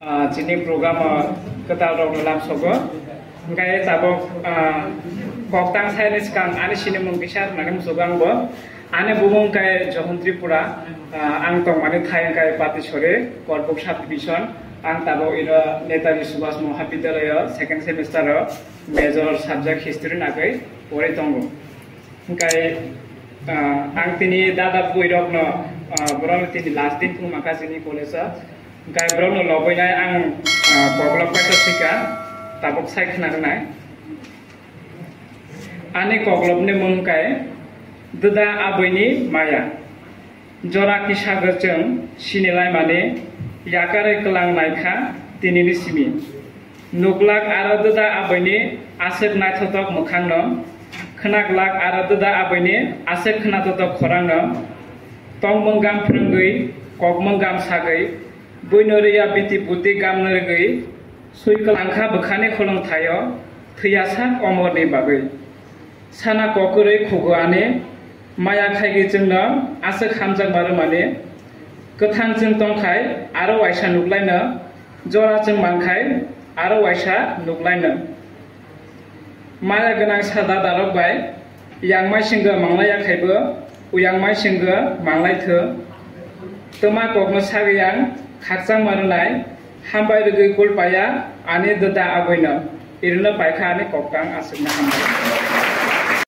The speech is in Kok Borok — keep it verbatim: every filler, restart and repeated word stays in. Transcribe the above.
Ah, chini program o kwtal rok no lamsogo. Hingkai tabok, ah, koktang saini swkang ani sinimung kisa nani musugo ang bo. Ani bumung kai Johon Tripura, ah, ang tongmani thai hingkai Patisori, Korbuk subdivision. Ang tabok iro Netaji Subhas Mahabidyalaya second semester o major subject history nagwi pori tongo. Hingkai, ah, ang tini dada bui rok no, ah, borok no tini last din phung mangkha chini college o. Hingkai borok no lobwi nai ang, ah, koklop kaisa sika, tabok sai khna rwnai. Ani koklop ni mung kai Dada Abui ni Maya. Jora kisa gw chwng sinilaimani yakarwi kwlang naikha tinini simi. Nuklak aro Dada Abuini aswk naithotok mwkhangno, khwnaklak aro Dada Abuini aswk khwnatotok khorangno, tongmung gam phrwngwi, kokmung gam sagwi, buino rwya biti buti gamno rwgwi, swi kwlangkha bwkhani khulwngthaio thwiyasak omorni bagwi. Sana kokwrwi khugo ani, maya khaigwi chwngno aswk hamjakma rwmani. Kwthang chwng tongkhai aro waisa nuklaino, jora chwng mankhai aro waisa nuklaino. Maya gwnang sa dadarok bai, yang maisinggo manglaiya khaibo, uyang maisinggo manglaitho. Twma kokno sagwi ang khakchangma rwnai, hambai rwgwi kul paiya ani Dada Abuino, irwino paikha ani koktang aswkno hambai.